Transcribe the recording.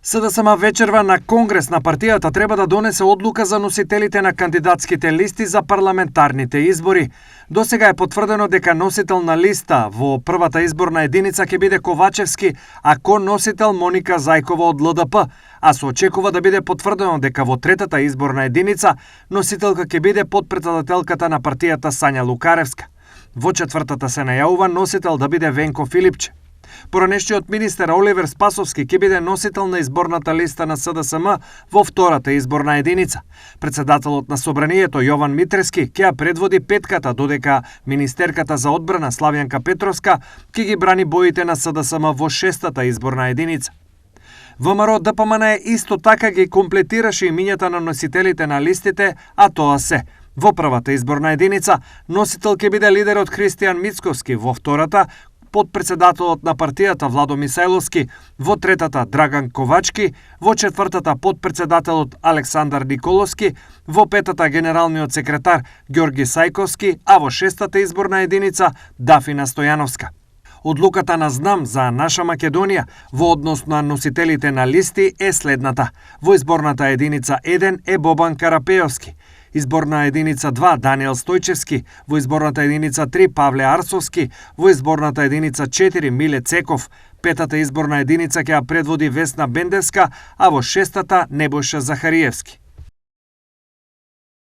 СДСМ вечерва на Конгрес на партијата треба да донесе одлука за носителите на кандидатските листи за парламентарните избори. Досега е потврдено дека носител на листа во првата изборна единица ќе биде Ковачевски, а коносител Моника Зајкова од ЛДП, а се очекува да биде потврдено дека во третата изборна единица носителка ќе биде потпредседателката на партијата Сања Лукаревска. Во четвртата се најавува носител да биде Венко Филипче. Поранешниот министер Оливер Спасовски ќе биде носител на изборната листа на СДСМ во втората изборна единица. Председателот на Собранието Јован Митрески ќе ја предводи петката, додека министерката за одбрана Славјанка Петровска ќе ги брани боите на СДСМ во шестата изборна единица. ВМРО ДПМН исто така ги комплетираше имињата на носителите на листите, а тоа се: во првата изборна единица носител ќе биде лидерот Христијан Мицковски, во втората подпредседателот на партијата Владо Мисајловски, во третата Драган Ковачки, во четвртата подпредседателот Александар Николовски, во петата генералниот секретар Ѓорги Сајковски, а во шестата изборна единица Дафина Стојановска. Одлуката на ЗНАМ за Наша Македонија во однос на носителите на листи е следната: во изборната единица 1 е Бобан Карапејовски, изборна единица 2 Даниел Стојчевски, во изборната единица 3 Павле Арсовски, во изборната единица 4 Миле Цеков, петата изборна единица ќе ја предводи Весна Бендевска, а во шестата Небојша Захариевски.